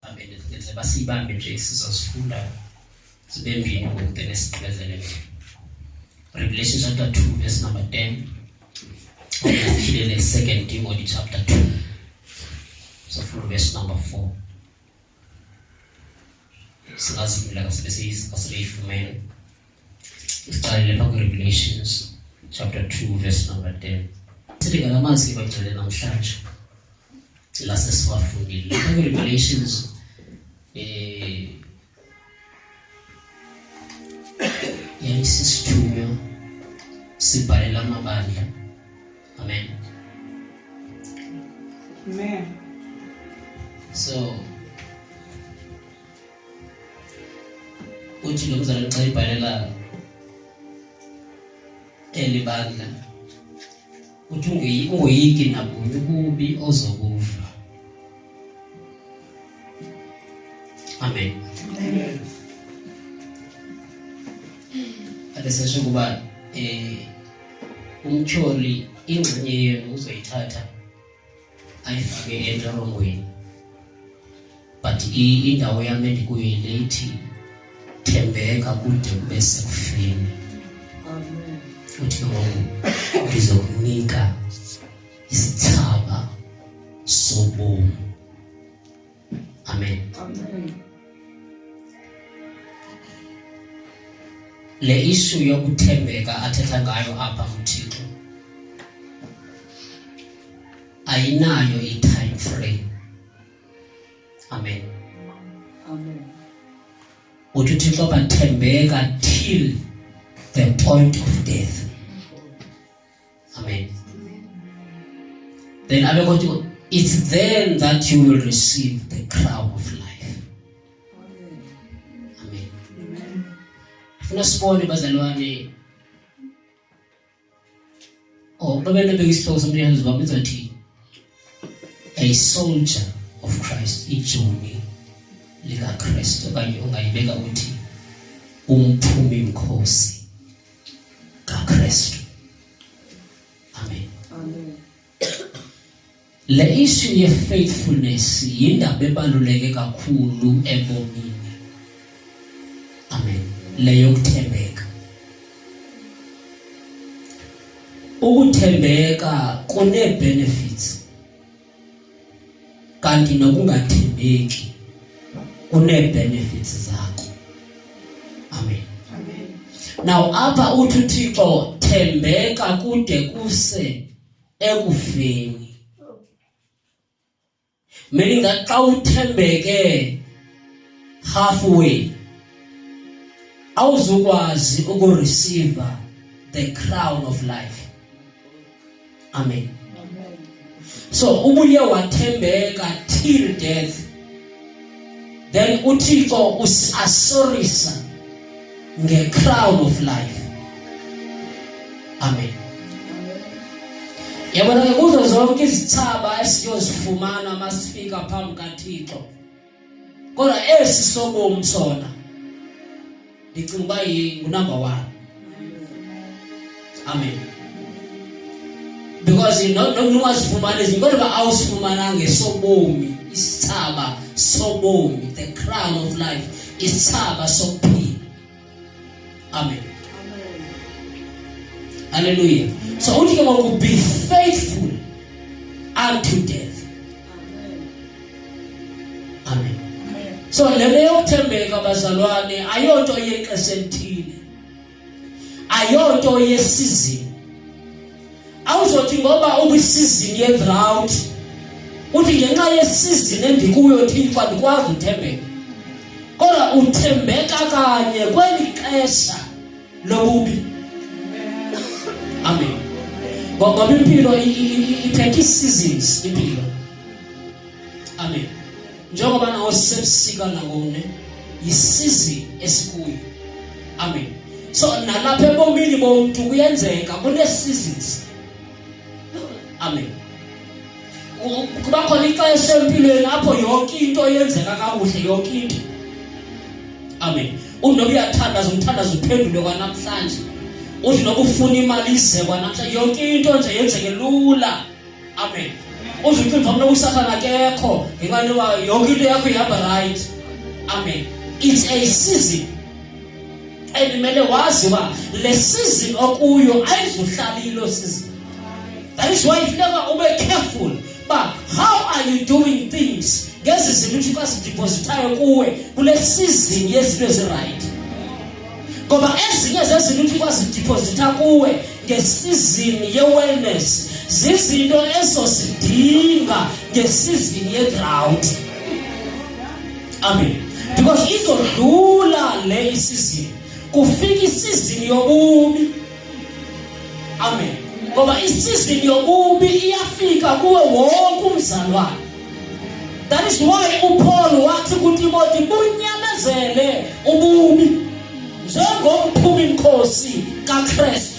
Amen. Ngenze basibambe nje sizozifunda zibe mbini ngoku then sigqibezele. Revelation chapter 2 verse number 10. Ukuphilele second Timothy chapter 2. So from verse number 4. Singazimla sibe siyifumene. Siqalele lapha ku-Revelations chapter 2 verse number 10. Sithi ngala mazwi bangcwele namhlanje la sesiwafundile. Lapha ku-Revelations eh yayisisithunywa sibhalela amabandla. Amen. Amen. So uthi lo mzalwane xa ibhalela eli bandla uthi ungoyiki nabunye ububi ozobuva. Amen. Amen. Ade sesho ukuba eh umtyholi ingxenye yenu uzoyithatha ayifake entolongweni but indawo yam endikuyo yile ithi thembeka kude kube sekufeni. Uthi ke ngoku ndizokunika isithsaba sobomi. Amen. Amen. Le issue yokuthembeka athetha ngayo apha uThixo ayinayo i-time frame. Amen. Amen. Uthi uThixo bathembeka till the point of death. Amen. Then abe kodwa it's then that you will receive the crown of life. Amen. Funa sibone bazalwane oh babelebeka isihloko somnikazi wami izothi a soldier of Christ, ijoni likaKristu, okanye ungayibeka uthi umphumi mkhosi kaKristu. Amen. Amen. Le issue ye faithfulness yindaba ebaluleke kakhulu ebomini. Amen. Le yokuthembeka. Ukuthembeka kune benefits. Kanti nokungathembeki kune benefits zakho. Amen. Amen. Now apha uthi uThixo thembeka kude kuse ekufeni. Meaning that xa uthembeke halfway awuzukwazi ukureceive the crown of life. Amen. Amen. So ubuye wathembeka till death. Then uThixo usiasorisa ngecrown of life. Amen. Yabona ke kuzo zonke izithaba esiyozifumana masifika phambi kaThixo. Kodwa esi sobomi sona ndicinga uba ngunumber 1. Amen. Because no no ungazifumani izinto kodwa awusifumananga esobomi isithaba sobomi, the crown of life, isithaba sokuphila. Amen. Hallelujah. So uthi ke ngoku be faithful unto death. Amen. So le nto yokuthembeka bazalwane ayonto yexesha elithile, ayonto yesizini. Awuzothi ngoba ukwisizini ye-drought uthi ngenxa yesizini endikuyo Thixo andikwazi uthembeka, kodwa uthembeka kanye kweli xesha lobubi. Amen. Ngoba impilo iphethe ii-seasons impilo. Amen. Njengoba nawo sisebusika nangone yisizini esikuyo. Amen. So nalapha ebomini bomntu kuyenzeka kune-seasons. Amen. Kuba khona ixesha empilweni apho yonke into yenzeka kakuhle, yonke into. Amen. Unoba uyathandaza, umthandazo uphendule kwanamhlanje. Uthi noba ufuna imali ize kwanamhlanje, yonke into nje yenzeke lula. Amen. Uzucinga mna uSathana akekho ngenxa yoba yonke into yakho ihamba right. Amen. It's a season. And kumele wazi uba le season okuyo ayizuhlala ilo season. That is why funeka ube careful uba how are you doing things ngezi zinto uThixo azidiphozithayo kuwe kule season yezinto ezirayithi. Ngoba ezinye zezinto uThixo azidiphozitha kuwe ngesizini ye-wellness zizinto ezozidinga ngesizini ye-drought. Amen. Because izodlula le isizini, kufika isizini yobubi. Amen. Ngoba isizini yobubi iyafika kuwe wonke umzalwane. That is why uPaul wathi kuTimothy, bunyamezele ububi njengomphumi mkhosi kaKristu.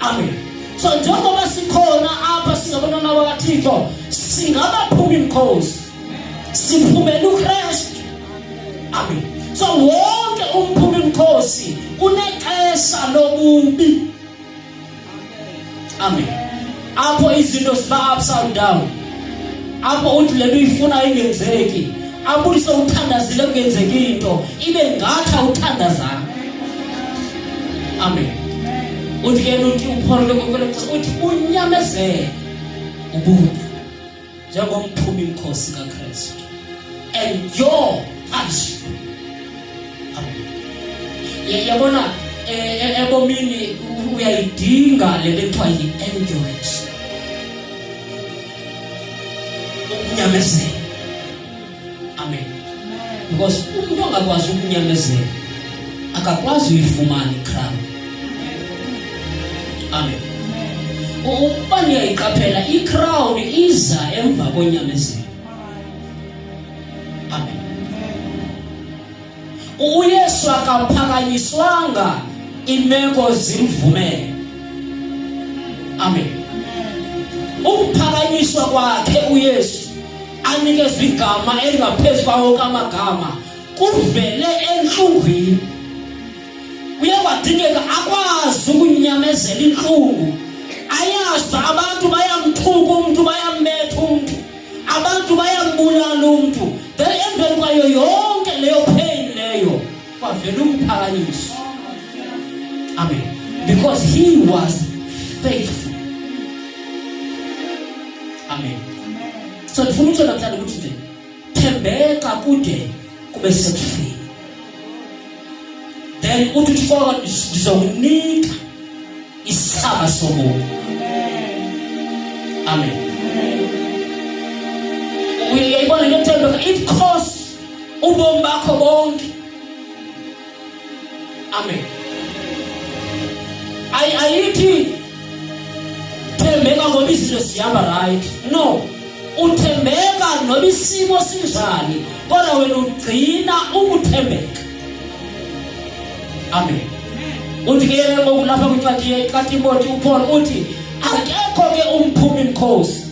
Amen. So njengoba sikhona apha singabantwana bakaThixo, singabaphumi mkhosi, siphumela uKristu. Amen. So wonke umphumi mkhosi unexesha lobubi. Amen. Apho izinto ziba upside down, apho uthi le nto uyifuna ingenzeki, apho uthi sewuthandazile kungenzeki into, ibe ngathi awuthandazanga. Amen. Uthi ke uthi uPaul kwelo xesha uthi unyamezele ububi njengomphumi mkhosi kaKristu. Endure hardship. Amen. Yabona ebomini uyayidinga le nto kuthiwa yi-endurance, ukunyamezela. Amen. Because umuntu ongakwazi ukunyamezela akakwazi uyifumana icrown. Amen. Ukuba niyayiqaphela, icrown iza emva konyamezelo. Amen. UYesu akaphakanyiswanga imeko zimvumele. Amen. Ukuphakanyiswa kwakhe uYesu anikezwe igama elingaphezu kwawo wonke amagama kuvele entlungwini. Kuye kwadingeka akwazi ukunyamezela intlungu. Ayazi abantu bayamthuka umntu, bayambetha umntu, abantu bayambulala umntu. Then emveni kwayo yonke leyo pain leyo kwavela umphakanyiswa. Amen. Because he was faithful. Amen. So ndifuna utsho namhlanje ukuthi nje thembeka kude kube sekufeni. Then uthi uThixo ndizokunika isithaba sobomi. Amen. Uyayibona into yokuthembeka, it costs ubomi bakho bonke. Amen. Ayithi thembeka ngoba izinto zihamba right. No, uthembeka noba isimo sinjani, kodwa wena ugcina ukuthembeka. Amen. Uthi ke yena ngoku lapha kwincwadi kaTimoti uPaul uthi akekho ke umphumi mkhosi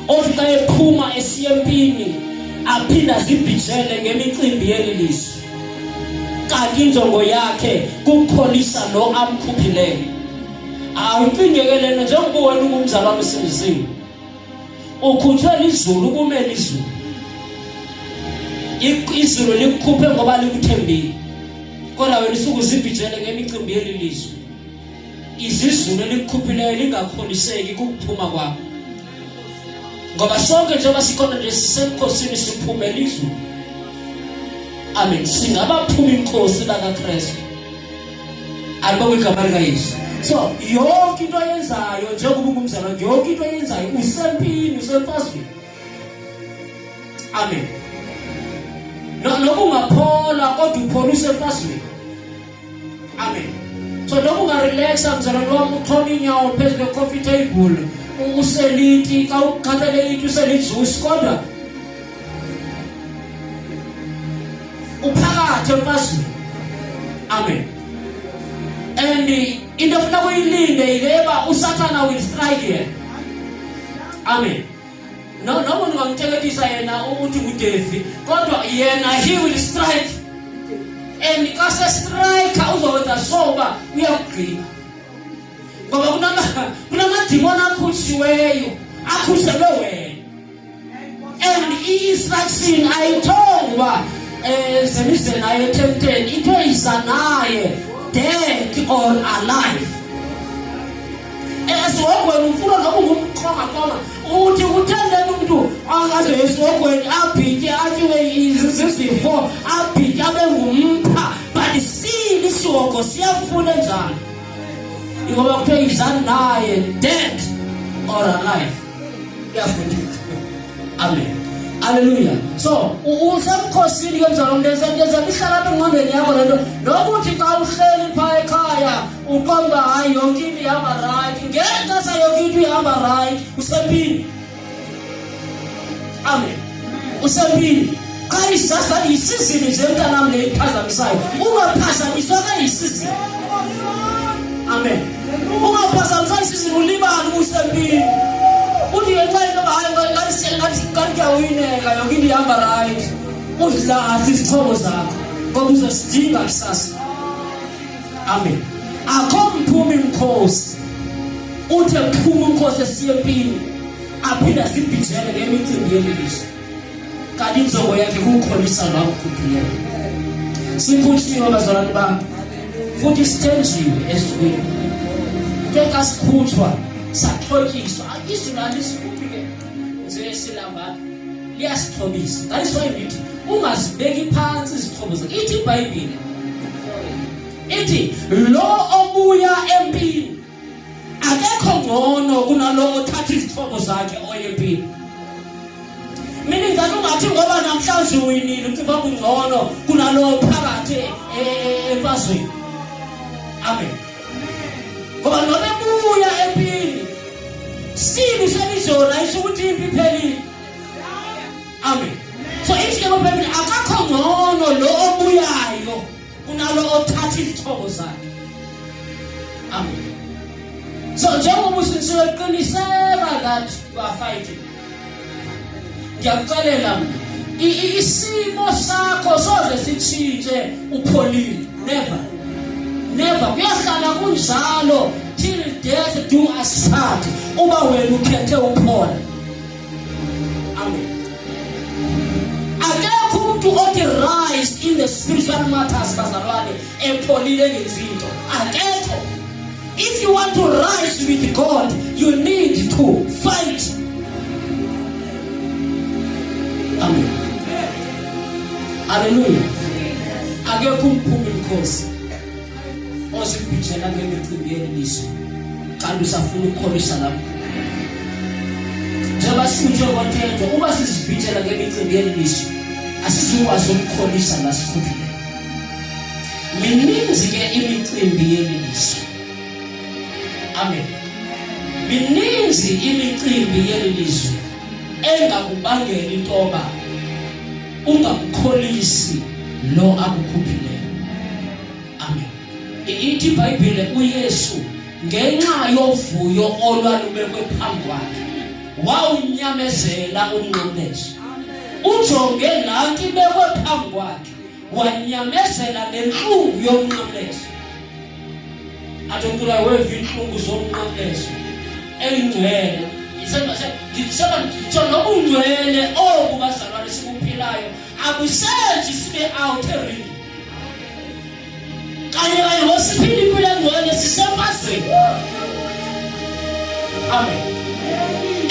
othi xa ephuma esiya empini aphinde azibhijele ngemicimbi yeli lizwe, kanti injongo yakhe kukukholisa lo amkhuphileyo. Awucinge ke lento njengoba wena ungumzalwane usindisiwe, ukhutshwe lizulu, ukumele izulu, izulu likukhuphe ngoba likuthembile, kodwa wena usuke uzibhijele ngemicimbi yeli lizwe. Izizulu elikukhuphileyo lingakholiseki kukuphuma kwakho, ngoba sonke njengoba sikhona nje sisemkhosini, siphumela izulu. Amen. Singabaphuma inkosi bakaKristu. Alibongwe igama likaYesu. So yonke into oyenzayo njengoba ungumzalwane, yonke into oyenzayo usempini, usemfazweni. Amen. No, noma ungaphola kodwa uphola usemfazweni. Amen. So noma ungarelaxa mzalwane wami, uxhoma inyawo phezu kwe-coffee table, useliti, xa ukukhathele iti uselijuice, kodwa uphakathi emfazweni. Amen. And into ofuna kuyilinde yile yoba uSathana will strike here. Amen. No, noma ungamteketisa yena uthi nguDevi, kodwa yena he will strike. And xa se-strike uzokwenza sure uba uyakugqiba, ngoba kunamadimoni akhutshiweyo. Akhuselwe wena. And i-instruction ayithonga uba um zemize naye ethenteni, ithe yiza naye dead or alive. Esihogweni ufuna noba ungumqhongakhonga uthi uthendeni umntu aze esihogweni abhitye atyiwe zizifo abhitye abe ngumpha, but still isihogo siyamfuna enjalo, ingoba kuthiwe yizani naye dead or alive. Kuyafundeka. Amen, haleluya. So usemkhosini ke mzalwane, ndenzela ihlala apha engqondweni yakho le nto, nokuthi xa uhleli phaa ekhaya uqonda uba hayi yonke into ihamba rayithi, ngeli xesha yonke into ihamba rayithi, usempini. Amen, usempini. Xa it's just that yisizini nje mntanam le iphazamisayo, ungaphazamiswa ka yisizini. Amen, ungaphazamiswa yisizini ulibale uba usempini, uthi ngenxa into yoba hayi ngathi kuyawineka yonke into ihamba rayithi, uzilahle izixhobo zakho ngoba uzozidinga kusasa. Amen. Akho mphumi mkhosi uthe phuma umkhosi esiye empini aphinde azibhijele ngemicimbi yelizwe, kanti injongo yakhe kukukholisa lo akukhuphileyo. Sikhutshiwe bazalwane bam, futhi sithenjiwe ezulwini. Ke xa sikhutshwa saxhotyiswa, izulu alisikhuphi ke nje silambana, liyasixhobisa. That is why ndithi ungazibeki phantsi izixhobo zakho. Ithi iBhayibhile, ithi lo obuya empini akekho ngcono kunalo othatha izixhobo zakhe oye empini. Meaning that ungathi ngoba namhlanje uwinile uciva kungcono kunalo phakathi emfazweni. Amen. Ngoba noma ebuya empini still uselizona isho ukuthi impi iphelile. Amen. So ithi ke ngoBhayibheli akakho ngcono lo obuyayo kunalo othatha izixhobo zakhe. Amen. So njengoba usinsiwe, qiniseka that you are fighting. Ngiyakuxelela mna, isimo sakho soze sitshintshe upholile. Never, never. Kuyohlala kunjalo till death do us part, uba wena ukhethe uphola. Amen. Akekho umuntu othi rise in the spiritual matters bazalwane epholile ngenzi into, akekho. If you want to rise with God, you need to fight. Amen, haleluya. Akekho umphumi mkhosi ozibhijela ngemicimbi yelizwe kanti usafuna ukukholisa lapho. Njengoba sikutsho kwathetho, uba sizibhijela ngemicimbi yelizwe asizukwazi ukukholisa lasikhuphileyo. Mininzi ke imicimbi yelizwe. Amen. Mininzi imicimbi yeli lizwe engakubangela into yoba ungamkholisi lo akukhuphileyo. Amen. Ithi iBhayibhile uYesu ngenxa yovuyo olwalubekwe phambi kwakhe wawunyamezela umnqamlezo. Ujonge laa nto ibekwe phambi kwakhe, wanyamezela nentlungu yomnqamlezo. Athi umntu weva iintlungu zomnqamlezo engcwele. Ndiseba nditsho nobungcwele obu bazalwane sibuphilayo abusenzi sibe out eringi kanye kanye ngosiphila impilo engcwele sisemfazweni. Amen.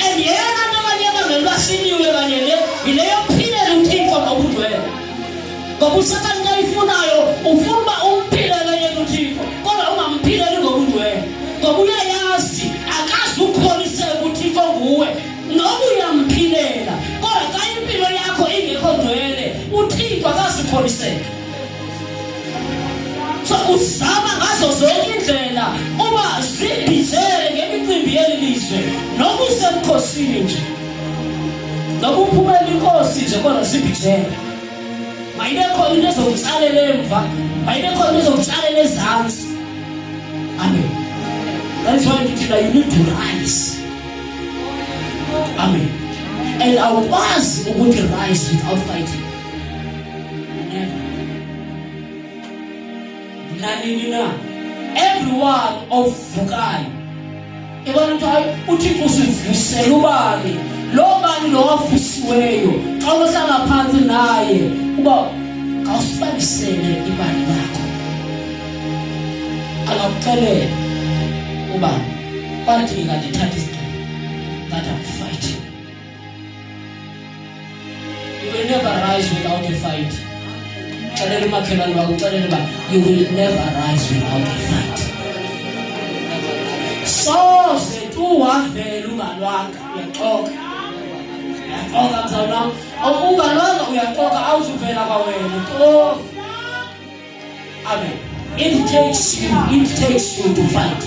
And yena nto kanye ebangela uba siniwe kanye le yile yophilela uThixo ngobungcwele, ngoba uSathane into ayifunayo ufuna uba umphilele yena uThixo kodwa ungamphileli ngobungcwele, ngoba uyayazi akazi ukukholiseka uThixo nguwe noba uyamphilela, kodwa xa impilo yakho ingekho ngcwele uThixo akazukholiseka. So uzama ngazo zonke indlela uba zibhizele ngemicimbi yeli lizwe, noba usemkhosini nje, noba uphumela inkosi nje, kodwa zibhizele. Mayibe khona into ezokutsalela emva, mayibe khona into ezokutsalela ezantsi. Amen. That is why ndithi you need to rise. Amen. And awukwazi ukuthi rise without fighting. Never. Nanini na, everyone ovukayo Yabona ukuthi hayi uThixo usivusela ubani lo bani lo wavusiweyo xa uhlala phansi naye uba khawusibalisele ibali lakho angakuxelela uba kwadingeka ndithathe isigqibo that I'm fighting. You will never rise without a fight. Xelela umakhelwane wakho uxelele uba you will never rise without a fight. Soze tu wavela ungalwanga uyaxoka. Uyaxoka mzalwane wam. Ungalwanga uyaxoka awuzuvela kwawena. Xoka. Amen. It takes you, it takes you to fight.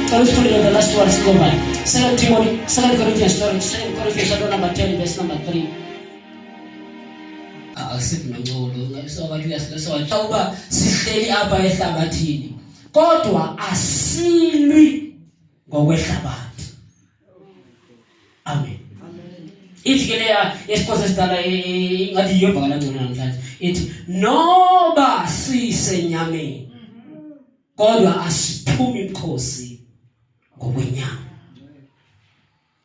Cela usifundele the last one silova. Second Timothy, Second Corinthians, sorry, Second Corinthians chapter number 10 verse number 3. Asithi noncolo, sokathi uyasisowathi uba sihleli apha ehlabathini kodwa asilwi ngokwehlabathi. Amen. Ithi ke leya yesiXhosa esidala ingathi iyovakala ngcono namhlanje. Ithi noba sisenyameni kodwa asiphumi imkhosi ngokwenyama.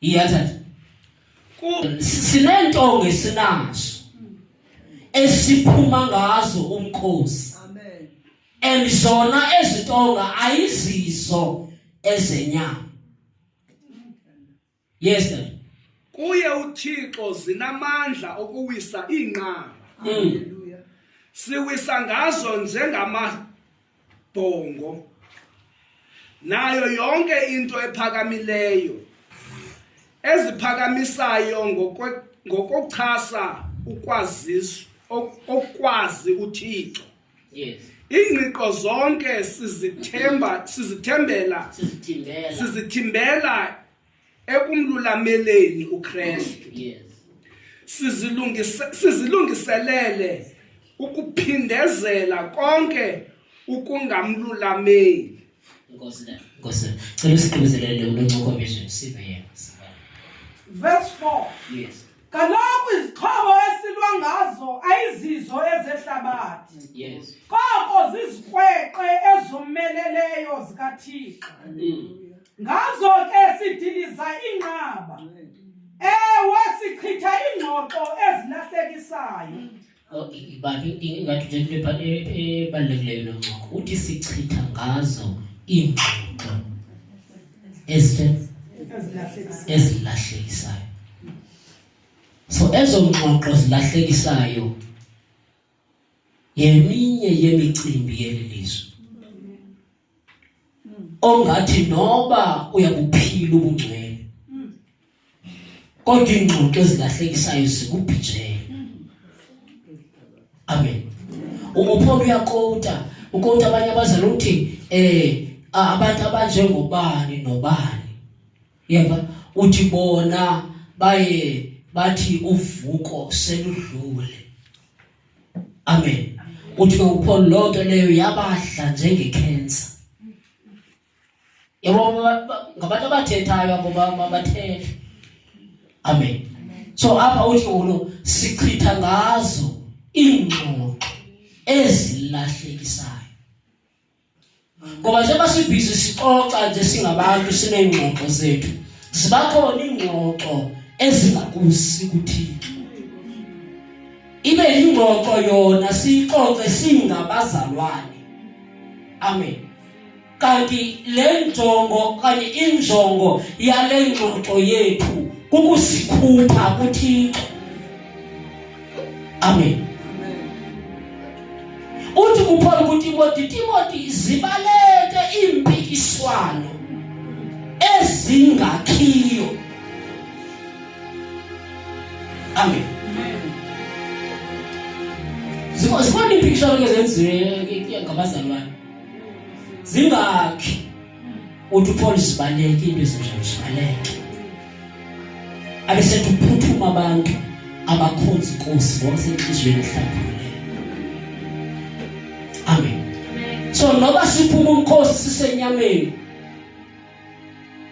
Iyathatha. Sinentonga esinazo esiphuma ngazo umkhosi. Amen. And zona ezitonga ayizizo ezenyama. Yes Dad. Kuye uThixo zinamandla okuwisa iinqaba. Siwisa ngazo njengamabhongo nayo yonke into ephakamileyo eziphakamisayo ngokuchasa ukwaziswa okwazi uThixo. Yes. Ingqiqo zonke sizithemba sizithembela sizithimbela sizithimbela ekumlulameleni uKristu. Yes. Sizilungise sizilungiselele ukuphindezela konke ukungamlulameli. Nkosi la. Nkosi. Cela usigqibezelele uloncoko vision sive yena. Verse 4. Yes. Kaloku izixhobo esilwa ngazo ayizizo ezehlabathi. Yes. Koko zizikrweqe ezomeleleyo zikaThixo. Ngazo ke sidiliza iinqaba. Ewe, sichitha iingxoxo ezilahlekisayo. Oh, ingathi nje into ebalulekileyo lo ncoko uthi sichitha ngazo iingxoxo ezilahlekisayo so ezo ngxoxo zilahlekisayo yeminye yemicimbi yeli lizwe ongathi noba uyabuphila ubungcwele kodwa iingxoxo ezilahlekisayo zikubhijele amen uPaul uyakota ukota abanye abazali uthi eh abantu abanjengobani nobani yeva uthi bona baye bathi uvuko seludlule amen uthi ke uPaul loo nto leyo yabadla njengekhensa yabo ngabantu abathethayo abo bathetha amen so apha uthi ulo sichitha ngazo iingxoxo ezilahlekisayo ngoba njengoba sibhizi sixoxa nje singabantu sineengxoxo zethu ziba khona iingxoxo ezingakusi kuThixo ibe yingxoxo yona siyixoxe singabazalwane amen kanti le njongo kanye injongo yale ngxoxo yethu kukusikhupha kuThixo amen uthi kuPaul kuTimothy Timothy zibaleke iimpikiswano ezingakhiyo amen zikhona iimpikiswano ke zenziwe ngabazalwane zingakhi uthi uPaul zibaleke into ezinjalo zibaleke abesethi uphuthuma abantu abakhonza inkosi ngokusenhliziyweni ehlambulukileyo amen so noba siphuma umkhosi sisenyameni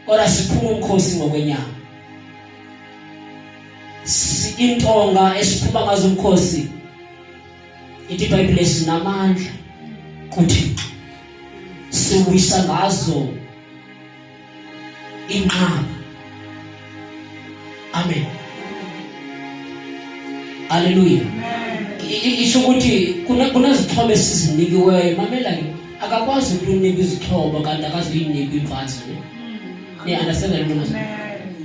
kodwa siphuma umkhosi ngokwenyama intonga esiphuma ngazo umkhosi ithi iBhayibhile sinamandla kuThixo. Siwisa ngazo inqaba. Amen. Haleluya. Isho ukuthi kunezixhobo esizinikiweyo. Mamela ke, akakwazi umuntu unika izixhobo kanti akazuyinika imfazwe. Ne understand le nto?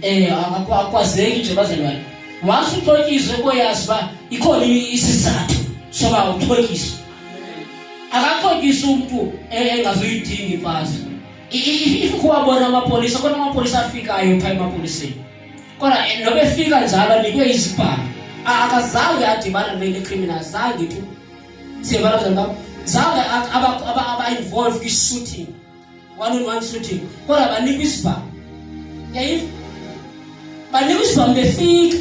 Eh akwazeki nje bazalwane. Once uxhotyiswe koyazi uba ikhona isizathu soba uxhotyiswe. Akaxhotyiswa umntu engazuyidinga imfazwe. If kuwabona amapolisa, khona amapolisa afikayo phaa emapoliseni. Kodwa eh, noba efika njalo anikwe izibhamu. Akazange adibana ne-criminal, zange tu. Siyevana bazalwane bam? Zange aba-involve kwi-shooting, one on one shooting. Kodwa banikwa isibhamu. Yayiva? Banikwa isibhamu befika.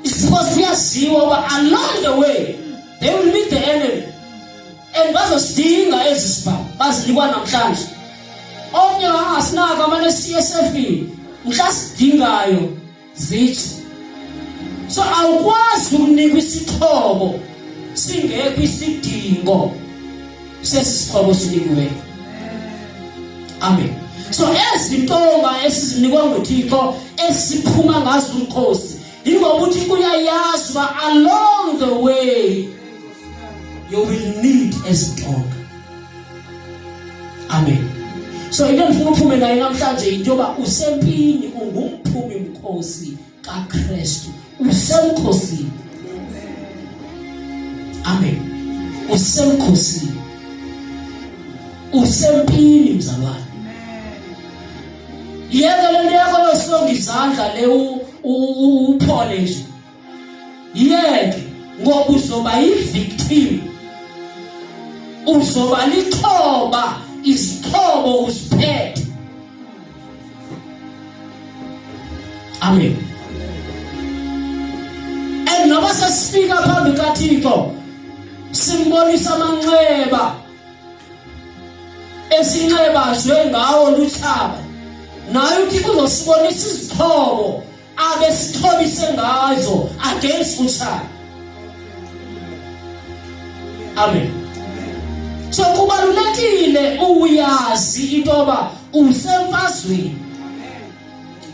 It's because kuyaziwa uba along the way they will meet the enemy and bazosidinga ezi sibhamu bazinikwa namhlanje. Omnye angasinaka amane siye esefini mhla sidingayo zithi. So awukwazi ukunikwa isixhobo singekho isidingo sesi sixhobo sinikiweyo. Amen. So ezi ntonga esizinikwa nguThixo esiphuma ngazo umkhosi ingoba uThixo uyayazi uba along the way you will need ezi ntonga. Amen. So into endifuna uphume nayo namhlanje yinto yoba usempini, ungumphumi mkhosi kaKristu, usemkhosini. Amen. Usemkhosini, usempini mzalwane. Yeke le nto yakho yosonga izandla le uphole nje, yeke ngoba uzoba yi-victim, uzoba lixhoba, izixhobo uziphethe. Amen. And noba sesifika phambi kaThixo simbonisa amanxeba esinxebazwe ngawo lutshaba, naye uThixo uzosibonisa izixhobo abesixhobise ngazo against utshaba. Amen. So kubalulekile uyazi into yoba usemfazweni,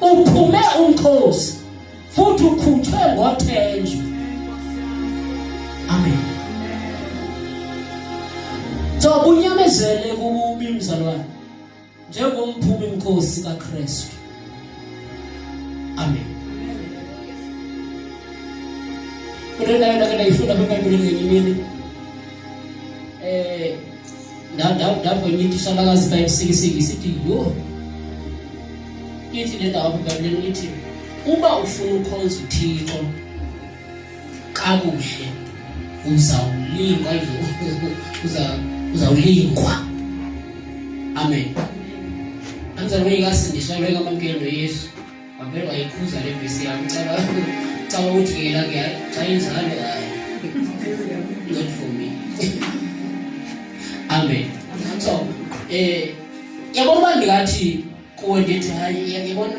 uphume umkhosi futhi ukhutshwe ngothenjwa. Amen. So bunyamezele kububi mzalwane njengomphumi mkhosi kaKristu. Amen. Kunendawo ndake ndayifunda apha eBhayibhileni ngenye imini. Eh ndavonye itishalakazi xa isikisiki isithi yho, ithi le ndawo apha eBhayibhileni ithi uba ufuna ukhonza uThixo kakuhle uzawulingwa, uzawulingwa. Amen. Amzalwane ikasindiswa lo ikamamkele noYesu wavele wayikhuza le vesi yam, caba uthi ke yena ke xa injalo hayi, not for me. Amen. So yabona uba ndingathi kuwe ndithi hayi, yabona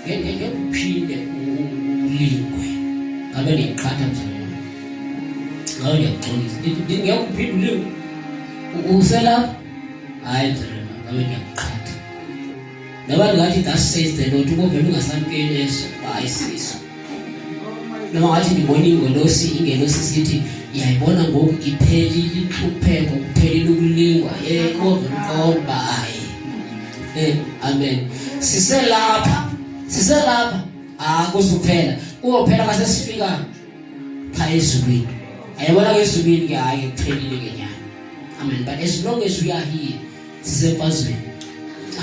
ngeke uphinde ulingwe, ngabe ndiyakuqhatha mzalwane, ngabe ndiyakuxolisa, ndithi ngeke uphinde ulingwe uselapha, hayi mzalwane, ngabe ndiyakuqhatha. Noba ndingathi thus says the Lord, ubovele ungasamkeli eso, hayi siso. Noma ngathi ndibona ingelosi, ingelosi sithi iyayibona ngoku iphelile intlupheko, kuphelile ukulingwa, ubovele uqonda uba hayi. Amen. Siselapha, siselapha, akuzuphela. Kuyophela xa sesifika phaa ezulwini. Ayibona ke ezulwini ke hayi kuphelile ke nyana. Amen. But as long as we are here, sisemfazweni.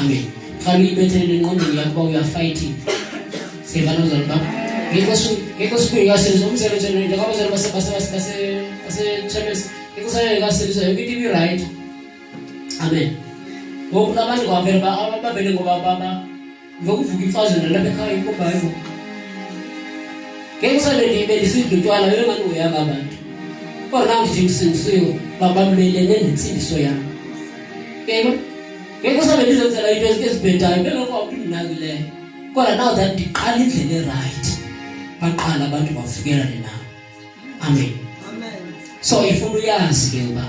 Amen. Fanele uyibethelele engqondweni yakho uba we are fighting. Siyevana mzalwane bam? Ngekho sibuye kasenzo umzelo nje njengabazalwane base base base base base ngekho saye kasenzo yonke into ibi-right. Amen. Ngoku labantu kwavele bavele ngoba baba ngokuvuka imfazwe nalapha ekhaya inkomba hayibo. Ngeke usale ndibe ndisidla utywala yona ngani uyanga abantu. Kodwa nawu ndithi ndisindisiwe babamelene nentsindiso yam. Yebo. Ngeke usale ndizenzela into ezibhedayo bengekho umntu ndinakileyo. Kodwa now that ndiqala indlela erayithi, baqala abantu bavukelane nam. Amen. Amen. So ifuna uyazi ke uba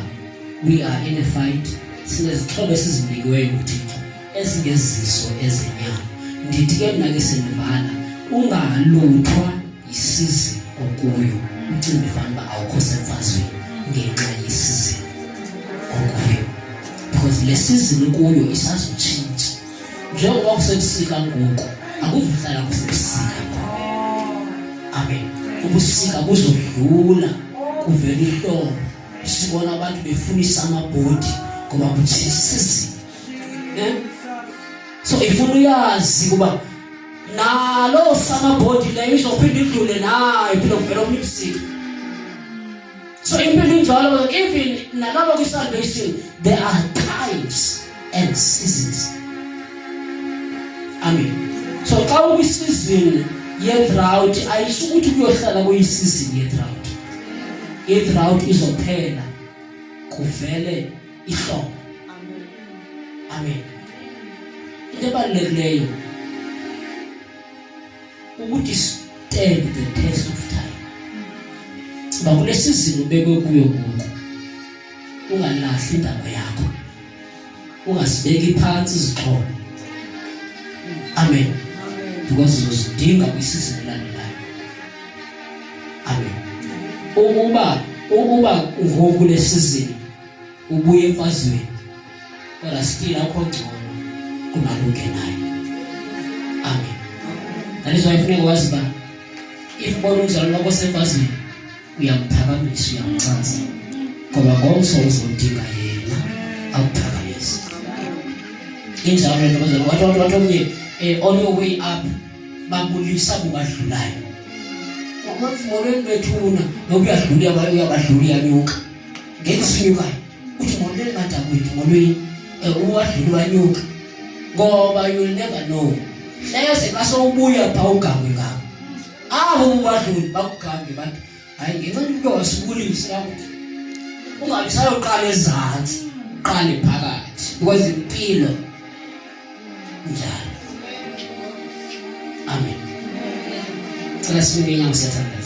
we are in a fight, Sinezixhobo esizinikiweyo nguThixo ezingezizo ezenyama. Ndithi ke mna ke sendivala, ungaluthwa yisizini okuyo, ucinge fanuba awukho semfazweni ngenxa yesizini okuyo, because le sizini kuyo isazotshintsha. Njengoba kusebusika ngoku, akuzuhlala kusebusika ngoku. Amen. Ubusika buzodlula, kuvela ihlobo. Sibona abantu befunisa amabhodi ngoba kutshisa isizini. Eh? So ifuna uyazi kuba nalo samabhodi leyo izophinda idlule nayo iphinde kuvela omnye ubusika. So impilo injalo, even nalabo kwi-salvation there are times and seasons. Amen. So xa ukwi-season ye-drought, ayisho ukuthi kuyohlala kuyi-season ye-drought. I-drought izophela kuvele ihlobo. Amen. Into ebalulekileyo ukuthi stand the test of time. Uba kule season ubekwe kuyo ngoku, ungalahli indaba yakho, ungazibeki phansi izixhobo. Amen. Because uzozidinga kwisizini elandelayo. Amen. Ukuba ngoku kule season ubuye emfazweni, kodwa still awukho ngcono kunalungenayo. Amen. That is why funeka wazi uba if ubona umzalwane wakho osemfazweni, uyamphakamisa, uyamxhasa, ngoba ngomso uzodinga yena akuphakamise. Injalo le nto bazalwane. Wathi omnye, on your way up babulisa bobadlulayo. Molweni bethuna, noba uyadlula uyabadlula uyanyuka. Ngeke usunyukayo. Uthi molweni bantakwethu, molweni. Uwadlula wanyuka. Ngoba you will never know. Hleze xa sowubuya pha ugamwe ngabo. Abo bobadluli bakugambe bathi hayi ngenxa yokuba wasibulisa ukuthi ungabi sayoqala ezantsi, uqale phakathi, because impilo njalo. Amen. Cela sibuke inyama siyathandaza.